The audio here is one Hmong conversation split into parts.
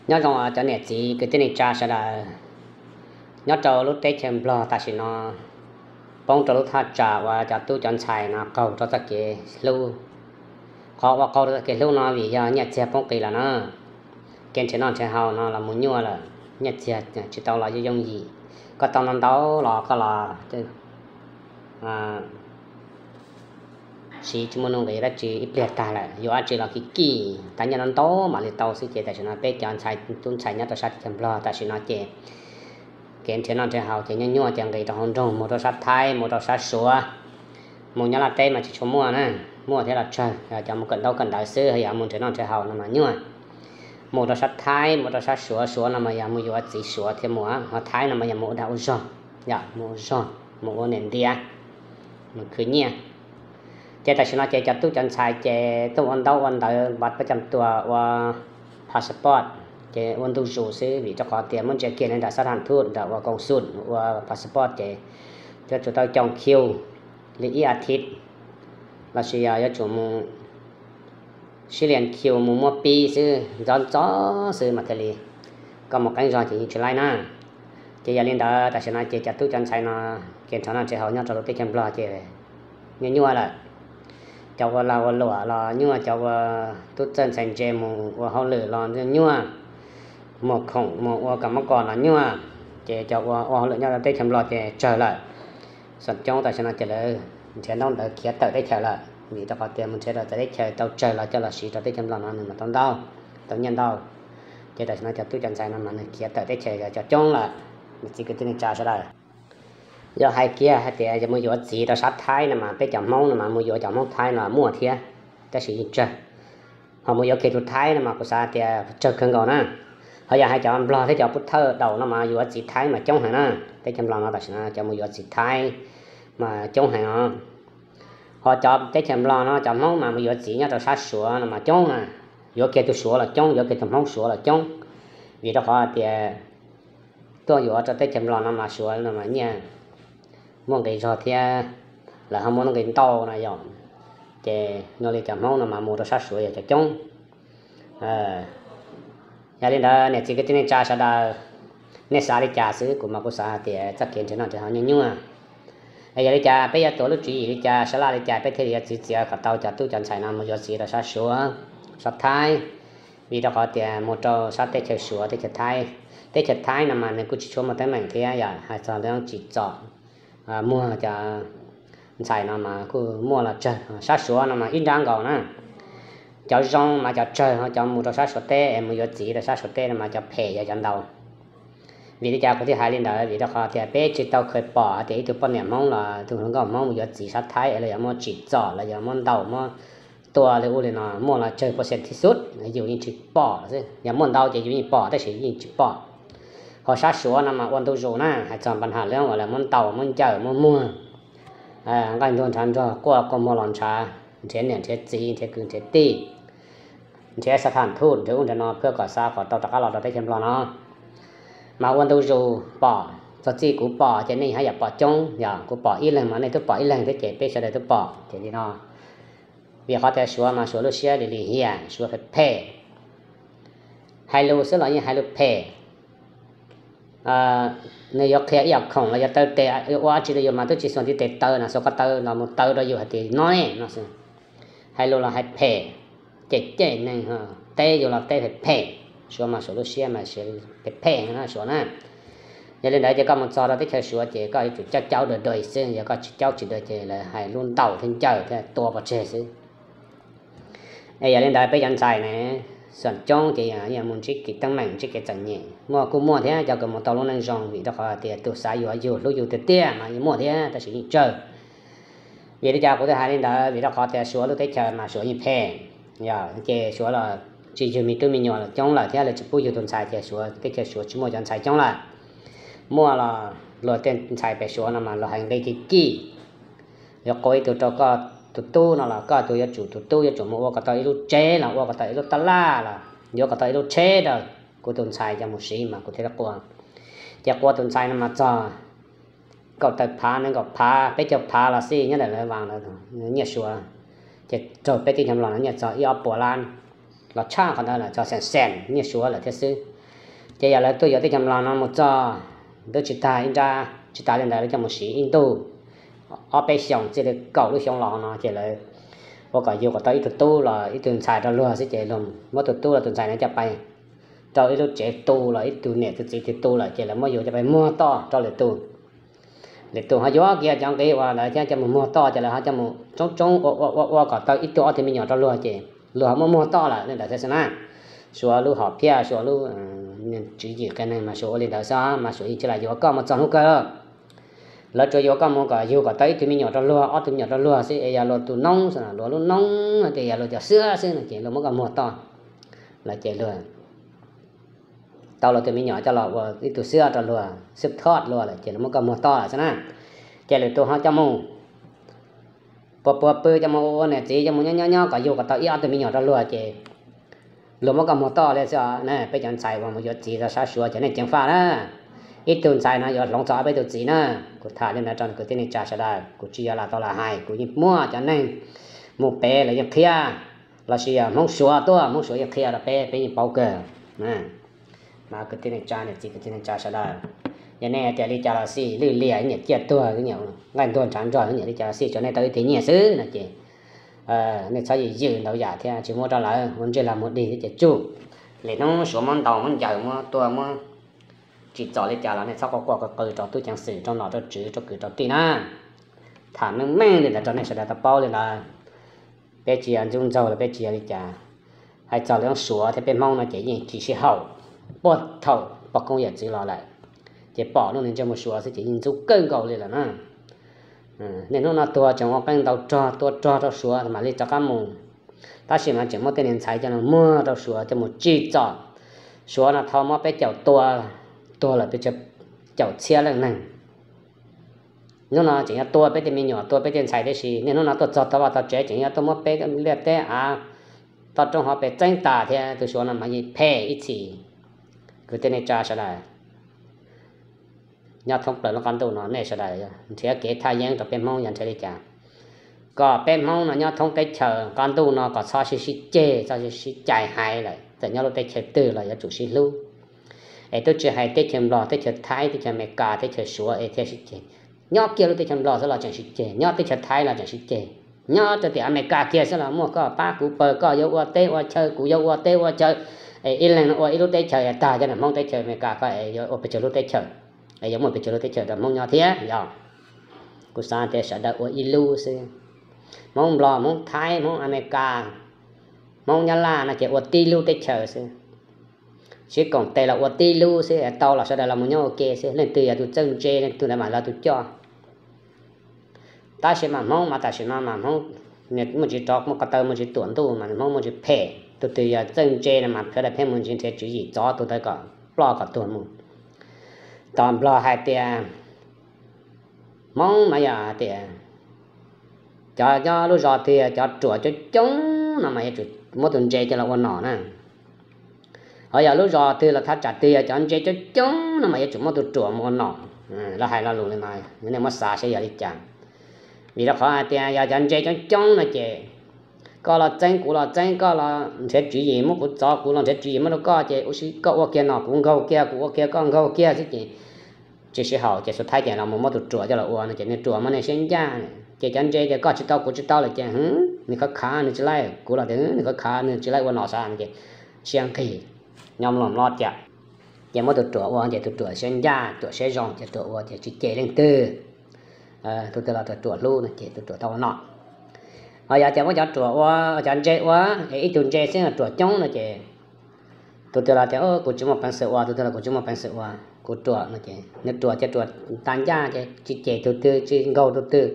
Nyob zoo cov niam txiv kwv tij neej tsa sawv daws. Nyob rau lub teb chaws Nplog tam sim no poob rau lub thaj tsam uas cov tub cov ntxhais no qaug rau txoj kev hlub. Qhov uas qaug rau txoj kev hlub no vim yog nyiaj txiag poob qis lawm na. Kev nrhiav noj nrhiav haus no los mus nyuaj lawm, nyiaj txiag tsis tau los yooj yooj yim. Koj tau ntau ntau los koj los siv tsis muaj nuj nqis dab tsi, ib pliag tag lawm, yuav dab tsi los kis kis tas nyiaj ntau ntau mam li tau xwb. Ces tam sim no peb cov ntxhais tub ntxhais nyob rau sab teb chaws Nplog tam sim no ces kev nrhiav noj nrhiav haus ces nyuaj nyuaj ces nqis rau hauv nroog, mus rau sab Thaib, mus rau sab Suav, mus nyob Laj teb mas tsis tshua muaj na, muaj thiab los tsawg, cov mus kawm ntaub kawm ntawv xwb, yog mus nrhiav noj nrhiav haus no mas nyuaj. Mus rau sab Thaib, mus rau sab Suav, Suav no mas yog mus yuav txiv Suav thiab mus, ho Thaib no mas yog mus ua dag ua zog, yog mus ua zog, mus ua niam ntiav, mus khwv nyiaj. Ces tam sim no ces cov tub cov ntxhais ces tuaj ua ntaub ua ntawv, npav pab cam tua, ua passport, ces ua ntu zus xwb, vim rau qhov tias muab ntsia kiag li nram sab tham thuj nram ua koom xum ua passport ces yuav tsum tau coo khiu li ib as thiv, lossis yog yuav tsum mus sib lias khiu mus muab pib xwb, ntxov ntxov xwb mas thiaj li, koj mus qeeb zog ces yeej tsis laib na. Ces yog li ntawd tam sim no ces cov tub cov ntxhais no kev nrhiav noj nrhiav haus nyob rau lub teb chaws Nplog ces nyuaj nyuaj lawm. Cov ua lag ua luam los nyuaj, cov ua tub txawj ntxhais ntse mus ua hauj lwm los nyuaj, mus khoom mus ua kam mob kos los nyuaj. Ces cov ua ua hauj lwm nyob rau teb chaws Nplog ces tsawg lawm. Xam coob tam sim no ces lawv nrhiav ntaub ntawv khiav tawm teb chaws lawm, vim rau qhov tias mus nrhiav rau txawv teb chaws tau tsawg los coj los siv rau teb chaws Nplog no nws mas tau ntau, tau nyiaj ntau. Ces tam sim no cov tub cov ntxhais no mas nws khiav tawm teb chaws cov coob lawm. Niam txiv kwv tij neej tsa sawv daws, yog hais kiag hais tias yog mus yuav txiv rau sab Thaib no mas peb cov Hmoob no mas mus yuav cov Hmoob Thaib no muaj thiab, tab sis yeej tsawg. Ho mus yuav kiag tus Thaib no mas kuv xav tias tsawg kawg nkaus na. Ho yog hais cov Nplog thiab cov Pub Thawj Daus no mas yuav txiv Thaib mas coob heev na. Teb chaws Nplog no tam sim no cov mus yuav txiv Thaib mas coob heev os. Ho cov teb chaws Nplog no cov Hmoob mas mus yuav txiv nyob rau sab Suav no mas coob na. Yuav kiag tus Suav los coob, yuav kiag tus Hmoob Suav los coob. Vim rau qhov tias tuaj yuav rau teb chaws Nplog no mas Suav no mas nyiaj muaj nqis zog thiab, lawv ho muaj nuj nqis ntau no yom. Ces nyob li cov Hmoob no mas mus rau sab Suav yog cov coob. Yog li ntawd niam txiv kwv tij neej tsa sawv daws, nej xav li cas xwb, kuv mas kuv xav hais tias txoj kev nrhiav noj nrhiav haus nyuaj nyuaj. Es yog li cas peb yuav tuav lub tswv yim li cas, sab laj li cas peb thiaj li yuav txiv txiav kom tau cov tub cov ntxhais no mus yuav txiv rau sab Suav, sab Thaib. Vim rau qhov tias mus rau sab teb chaws Suav, teb chaws Thaib, teb chaws Thaib no mas nws kuj tsis tshua muaj teeb meem thiab, yog hais txog lub tsim txom muag cov ntxhais no mas kuj muaj los tsawg. Sab Suav no mas ib nrab nkaus na. Cov zoo mas cov tsawg, ho cov mus rau sab Suav teb es mus yuav txiv rau sab Suav teb no mas cov phem yog cov ntau. Vim li cas kuv thiaj hais li ntawd? Vim rau qhov tias peb tsis tau kheev pom hais tias ib tug poj niam Hmoob los tus hluas nkauj Hmoob mus yuav txiv sab Thaib es lawv yuav muab tsim txom, lawv yuav muab ntaus muab tua li ub li no muaj los tsawg pov xees thib xub, yus yeej tsis pom xwb. Yog muaj ntau ces yus yeej pom, tab sis yeej tsis pom. Ho sab Suav no mas ua ntu zus na, hais txog npa nham lawv uas lawv muab ntaus muab ncaws muab muag, nqaij ntuag ntshav nrog quaj quaj muag los ntshav, nrhiav niam nrhiav txiv, nrhiav kwv nrhiav tij, nrhiav xab tham thuj, nrhiav ub nrhiav no, phwj kom xa kom tau rov qab los rau teb chaws Nplog no. Mas ua ntu zus pom, txog txij kuv pom ces nej haj yam pom coob, yog kuv pom ib leeg mas nej twb pom ib leeg thiab ces peb sawv daws twb pom ces li no. Vim qhov tias Suav mas Suav lub siab lim lim hiam, Suav phem phem. Hais lus xwb los yeej hais lus phem. Nws yuav qhia ib yam khoom los yuav taw tes, yuav ua dab tsi rau yus mas twb tsis xuas ntiv tes taw no, xuas ko taw los mus taw rau yus hais tias no ne no xwb. Hais lus los hais phem, cem cem neeg, teb yus los teb phem phem. Suav mas Suav lub siab mas phem phem na Suav na. Yog li ntawd ces koj mus txog rau teb chaws Suav ces koj yuav tsum caub caub dawg dawg xwb, yog koj tsis caub tsis dawg ces lawv hais lub ntaus thiab ncaws thiab tua pov tseg xwb. Es yog li ntawd peb cov ntxhais ne, xam coob ces yog mus ntsib kev teeb meem ntsib kev txom nyem, muaj kuj muaj thiab cov kws mus tau lub neej zoo vim rau qhov tias tus xav yuav yus hlub yus tiag tiag mas yeej muaj thiab tab sis yeej tsawg. Vim li cas kuv thiaj hais li ntawd? Vim rau qhov tias Suav lub teb chaws mas Suav yeej phem, yog ces Suav los tsis yug me tub me nyuam los coob lawm thiab lawv tsis pub yug tus ntxhais ces Suav teb chaws Suav tsis muaj cov ntxhais coob lawm. Muaj los luag tej ntxhais pem Suav no mas luag hais nqi kis kis. Yuav qua ib tug rau koj tus tub no los koj tus yuav tsum, tus tub yuav tsum mus ua kom tau ib lub tsev los ua kom tau ib lub tab laj los yuav kom tau ib lub tsheb rau kuv tus ntxhais coj mus siv mas kuv thiaj li qua. Ces qua tus ntxhais no mas txog kaum tawm phav, nees nkaum phav, peb caug phav los xij nyob ntawm lawv vas nyiaj Suav, ces raug peb teb chaws Nplog no nyiaj txog ib ob puas lab. los tshaj qhov ntawd lawm, txog xeem xeem nyiaj Suav lawm thiab xwb. Ces yog lawv tuaj yuav teb chaws Nplog no mus txog, twb tsis tag ib nrab, tsis tas li ntawd lawv coj mus siv ib ntuj, ob peb xyoos, txij li kaum lub xyoo los no ces lawv ua kom yug kom tau ib tug tub los ib tug ntxhais rau luag xwb ces luag muab tus tub los tus ntxhais no coj pais rau ib lub tsev tu los ib tug niam tus txiv twg tu lawm ces lawv muab yug coj pais muag toj rau lwm tus. Lwm tus ho yuav kiag cov nqi uas lawv thiab coj mus muag toj ces lawv ho coj mus tsoob tsoob ua ua ua ua kom tau ib tug ob tug me nyuam rau luag ces luag ho muab muag toj lawm li ntawd thiab xwb na. Suav lub hom phiaj, Suav lub tswv yim qias neeg mas Suav ua li ntawd xwb mas Suav yeej tsis lam yuav koj mus txog hnub kawg. Lawv tsuas yuav koj mus kom yug kom tau ib tug me nyuam rau luag, ob tug me nyuam rau luag xwb es yog luag tus noob, luag lub noob no ces yog luag cov xwb xwb no ces luag muab koj muag toj lawm ces luag tau luag tus me nyuam coj los ua ib tug xwb rau luag, xwb thoj luag lawm ces luag muab koj muag toj lawm xwb na. Ces lwm tus ho coj mus puas puas pw, coj mus ua niam txiv, coj mus nyob nyob nyob kom yug kom tau ib ob tug me nyuam rau luag ces luag muab koj muag toj li xwb. Peb cov ntxhais uas mus yuav txiv rau sab Suav cov nej ceev faj na, ib tug ntxhais no yuav hloov txog ob peb tug txiv na. Kuv tham li ntawd rau kwv tij neej tsa sawv daws, kuv tsis yog lam tau lam hais, kuv yeej muaj cov neeg mus pem lawv yeej qhia, los sis yog Hmoob Suav tuaj, Hmoob Suav yeej qhia rau peb, peb yeej paub kawg. Mas kwv tij neej tsa, niam txiv kwv tij neej tsa sawv daws, yog nej tias li cas los xij, lwj liam, nyiam ciaj tuag, nyiam nqaij ntuag ntshav nrog, nyiam li cas los xij, tsuav nej tau ib tug nyiaj xwb no ces nej txhob yws yws ntau yam thiab, tsis muab rau lawv, ua ntsej lag mus dig thiab ces tsuj. Lwm hnub Suav muab ntaus muab ncaws muab tua muab tsim txom li cas los nej txhob quaj quaj qw qw rau tub ceev xwm, rau nom rau tswv, rau kwv rau tij na. Tham meej meej li ntawd rau nej sawv daws tau paub li ntawd. Peb tsis yog ntxub ntxaug los peb tsis yog li cas. Hais txog lub Suav thiab peb Hmoob no ces yeej tsis sib haum, puag thaum pog koob yawm txwv los lawm, ces pom lub niag ntsej muag Suav xwb ces yeej ntxub kawg nkaus li lawm na. Niaj hnub no tuag tseem ua qeej ntaus rog tua rog rau Suav mam li rov qab mus, tab sis mas tseem muaj tej niag ntxhais coj los muag rau Suav coj mus tsim txom. Suav no tau muab peb caum tua, tuag lawm pes tsawg caum txhiab leej neeg. Hnub no tseem yuav tua peb tej me nyuam, tua peb tej ntxhais, tiam sis niaj hnub no tuaj txog tau vaj tau tsev tseem yuav tuaj muab peb liaj teb av toj roob hauv pes txeeb tas thiab. Tus Suav no mas yeej phem ib txhis. Kwv tij neej tsa sawv daws, nyob thoob plaws lub qab ntuj no nej sawv daws nrhiav kev thaj yeeb rau peb Hmoob yog nrhiav li cas kom peb Hmoob no nyob thoob teb chaws qab ntuj no kom txhob sib sib ceg, txhob sib sib cais hais lawm. Txawm nyob lub teb chaws twg los yuav tsum sib hlub. Es twb tsis hais teb chaws Nplog, teb chaws Thaib, teb chaws Amelikas, teb chaws Suav es thiaj sib ceg. Nyob kiag lub teb chaws Nplog xwb los tseem sib ceg, nyob teb chaws Thaib los tseem sib ceg, nyob rau tim Amelikas kiag xwb los muaj koj pab kuv pawg, koj yuav ua teb ua chaw kuv yuav ua teb ua chaw, es ib leeg no ua ib lub teb chaws es tag cov niag Hmoob teb chaws Amelikas ko es yuav ua pes tsawg lub teb chaws, es yuav muaj pes tsawg lub teb chaws rau Hmoob nyob thiab. Yog kuv xav tias sawv daws ua ib lub xwb. Hmoob Nplog, Hmoob Thaib, Hmoob Amelikas, Hmoob Nyab Laj no ces ua tib lub teb chaws xwb. Sib koom tes los ua tib lub xwb, tau los sawv daws los mus nyob ua ke xwb, leej twg yog tus txawj ntse leej twg ntawd mam los tus coj. Tab sis mas Hmoob mas tam sim no mas Hmoob muaj tsis rov muaj ko taw, muaj tsis tuam ntuj mas Hmoob muaj tsis phem. Tus twg yog txawj ntse no mas sawv daws pheej mus ntsis nrhiav tswv yim txov tus ntawd kom ploj kom tuag mus. Tos Nplog hais tias Hmoob mas yog hais tias cov nyob lub zos twg cov ruam coob coob no mas yuav tsum muab tus ntse coj los ua nom na. Ho yog lub zos twg los thaj tsam twg yog cov ntse coob coob no mas yuav tsum muab tus ruam mus ua nom. Lawv hais lo lus li no, nej muab xav saib yog li cas. Vim rau qhov hais tias yog cov ntse coob coob no ces koj los txeeb kuv los txeeb, koj los nrhiav tswv yim muab kuv txov, kuv los nrhiav tswv yim muab rau koj, ces ua si koj ua kiag nom kuv nkaug kiag, kuv ua kiag koj nkaug kiag xwb ces tsis sib haum, ces xub thawj ces los mus muab tus ruam coj los ua no ces nws ruam mas nws siab ncaj. Ces cov ntse ces koj tsis tau kuv tsis tau lawm ces nws khov khav nws tsis laij, kuv los tias nws khov khav nws tsis laij ua nom xav no ces siab nqig, nyob mlom mlob tiam. Ces muab tus ruam ua ces tus ruam siab ncaj, ruam siab zoo ces ruam ua ces tsis cem leej twg. Tus twg los ruam hlub no ces tus ruam tau ua nom. Ho yog tias muab cov ruam ua, cov ntse ua, es ib tug ntse xwb ruam coob no ces tus twg los tias kuv tsis muaj peev xwm ua, tus twg los kuv tsis muaj peev xwm ua, kuv ruam no ces nws ruam ces ruam tas ncaj ces tsis cem tus twg tsis nkaug tus twg.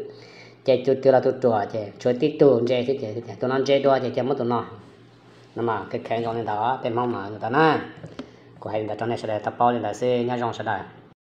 Ces tus twg los tus ruam ces tshuav tib tug ntse xwb ces tus no ntse dua ces cia muab tus no. No mas kheev zoo li ntawd peb Hmoob mas li ntawd na. Kuv hais li ntawd rau nej sawv daws tau paub li ntawd xwb, nyob zoo sawv daws.